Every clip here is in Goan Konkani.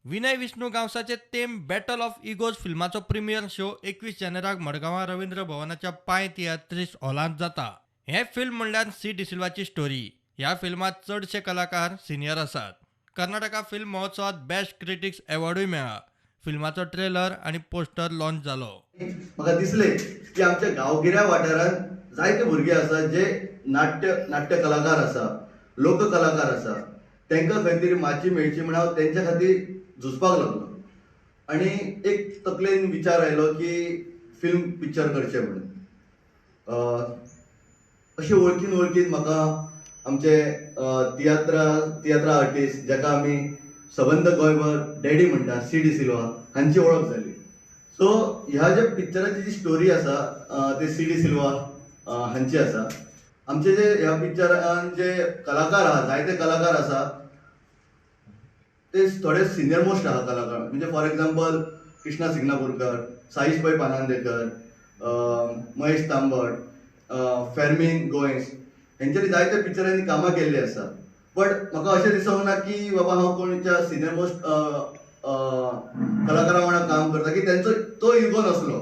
विनय विष्णू गांवसाचे तेम बॅटल ऑफ इगोज फिल्माचो प्रिमियर शो 21 जानेराक मडगांवां रवींद्र भवनाच्या पांय तियात्रिस्ट हॉलांत जाता. हें फिल्म म्हणल्यार सी डिसिल्वाची स्टोरी. ह्या फिल्मांत चडशे कलाकार सिनियर आसात. कर्नाटका फिल्म महोत्सवात बेस्ट क्रिटिक्स अवॉर्डूय मेळ्ळा. फिल्माचो ट्रेलर आनी पोस्टर लॉन्च जालो. म्हाका दिसलें की आमच्या गांवगिऱ्या वाठारांत जायते भुरगे आसात जे नाट्य कलाकार आसा, लोक कलाकार आसा, तांकां खंय तरी माची मेळची म्हण हांव तेंच्या खातीर झुजपाक लागलो. आनी एक तकलेन विचार आयलो की फिल्म पिक्चर करचें म्हणून. अशें वळखीन वळखीन म्हाका आमचे तियात्रा आर्टिस्ट, जाका आमी सबंद गोंयभर डॅडी म्हणटा, सी डिसिल्वा हांची वळख जाली. सो ह्या ज्या पिक्चराची जी स्टोरी आसा ती सी डिसिल्वा हांची आसा. आमचे जे ह्या पिक्चरान जे कलाकार आहा, जायते कलाकार आसा, ते थोडे सिनियर मोस्ट आहा कलाकार. म्हणजे फॉर एक्झाम्पल कृष्णा सिग्नापूरकर, साईश पै पानांदेकर, महेश तांबट, फेर्मीन गोयस, हेंच्यांनी जायते पिक्चरांनी कामां केल्ली आसा. बट म्हाका अशें दिसोंक ना की बाबा हांव कोणच्या सिनियर मोस्ट कलाकारा वांगडा काम करता की तेंचो तो इगो नासलो.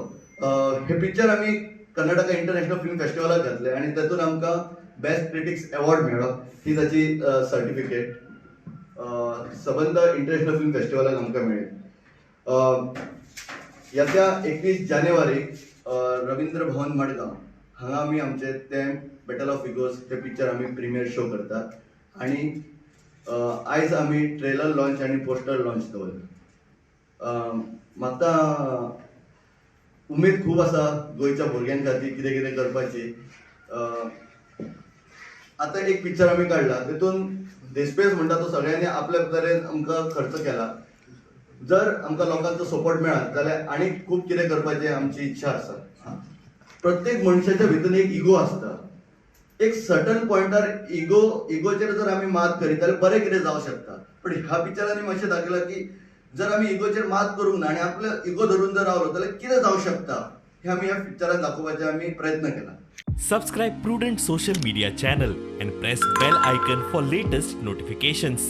हे पिक्चर आमी कर्नाटका इंटरनॅशनल फिल्म फेस्टिवलाक घातले आनी तातूंत आमकां बेस्ट क्रिटिक्स अवॉर्ड मेळ्ळो. ही ताची सर्टिफिकेट सबंद इंटरनॅशनल फिल्म फेस्टिवलाक आमकां मेळ्ळी. येत्या 21 जानेवारीक रवींद्र भवन मडगांव हांगा आमी आमचे तें बॅटल ऑफ इगोज हे पिक्चर आमी प्रिमियर शो करतात आनी आयज आमी ट्रेलर लॉन्च आनी पोस्टर लॉन्च दवरला. म्हाका उमेद खूब आसा गोंयच्या भुरग्यां खातीर कितें कितें करपाची. आतां एक पिक्चर आमी काडला, तितून देस्पेस म्हणटा तो सगळ्यांनी आपल्या तरेन आमकां खर्च केला. जर आमकां लोकांचो सपोर्ट मेळत जाल्यार आनी खूब कितें करपाची आमची इच्छा आसा. प्रत्येक मनशाच्या भितर एक इगो आसता. एक सर्टन पॉयंटार इगोचेर जर आमी मात करीत जाल्यार बरें कितें जावं शकता. पण ह्या पिक्चरांनी मातशें दाखयलां की जर आमी इगोचेर मात करूंक ना आनी आपलो इगो धरून जर रावलो जाल्यार कितें जावं शकता हें आमी ह्या पिक्चरान दाखोवपाचो आमी प्रयत्न केला. Subscribe Prudent Social Media channel and press bell icon for latest notifications.